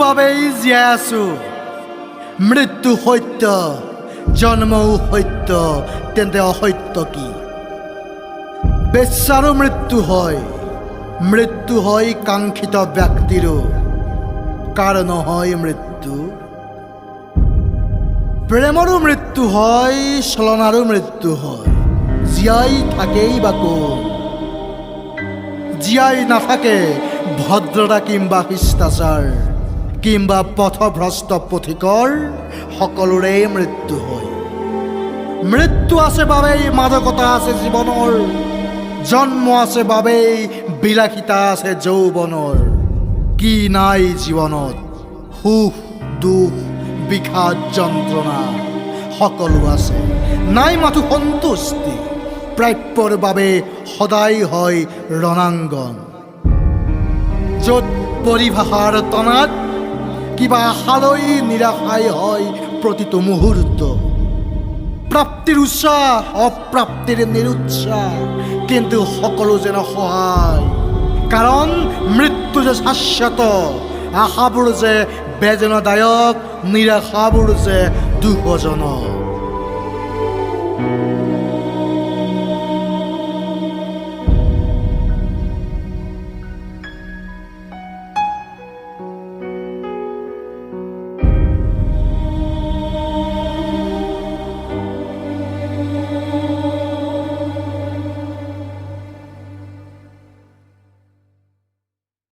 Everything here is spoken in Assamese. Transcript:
বাবেই জীয়াই আছো। মৃত্যু সত্য, জন্মও সত্য, তেন্তে অসত্য কি? বেশ্যাৰো মৃত্যু হয়, মৃত্যু হয় কাংক্ষিত ব্যক্তিৰো, কাৰ নহয় মৃত্যু? প্ৰেমৰো মৃত্যু হয়, ছলনাৰো মৃত্যু হয়, জীয়াই থাকেই বা কোন? জীয়াই নাথাকে ভদ্ৰতা কিম্বা শিষ্টাচাৰ কিম্বা পথভ্ৰষ্ট পথিকৰ, সকলোৰে মৃত্যু হয়। মৃত্যু আছে বাবেই মাদকতা আছে জীৱনৰ, জন্ম আছে বাবেই বিলাসিতা আছে যৌৱনৰ। কি নাই জীৱনত? সুখ, দুখ, বিষাদ, যন্ত্ৰণা সকলো আছে, নাই মাথো সন্তুষ্টি। প্ৰাপ্যৰ বাবে সদায় হয় ৰণাংগন, য'ত পৰিভাষাৰ টনাত কিবা আশালৈ নিৰাশাই হয় প্ৰতিটো মুহূৰ্ত। প্ৰাপ্তিৰ উৎসাহ, অপ্ৰাপ্তিৰ নিৰুৎসাহ, কিন্তু সকলো যেন সহায়, কাৰণ মৃত্যু যে শাশ্বত, আশাবোৰ যে বেদনাদায়ক, নিৰাশাবোৰ যে দুখজনক।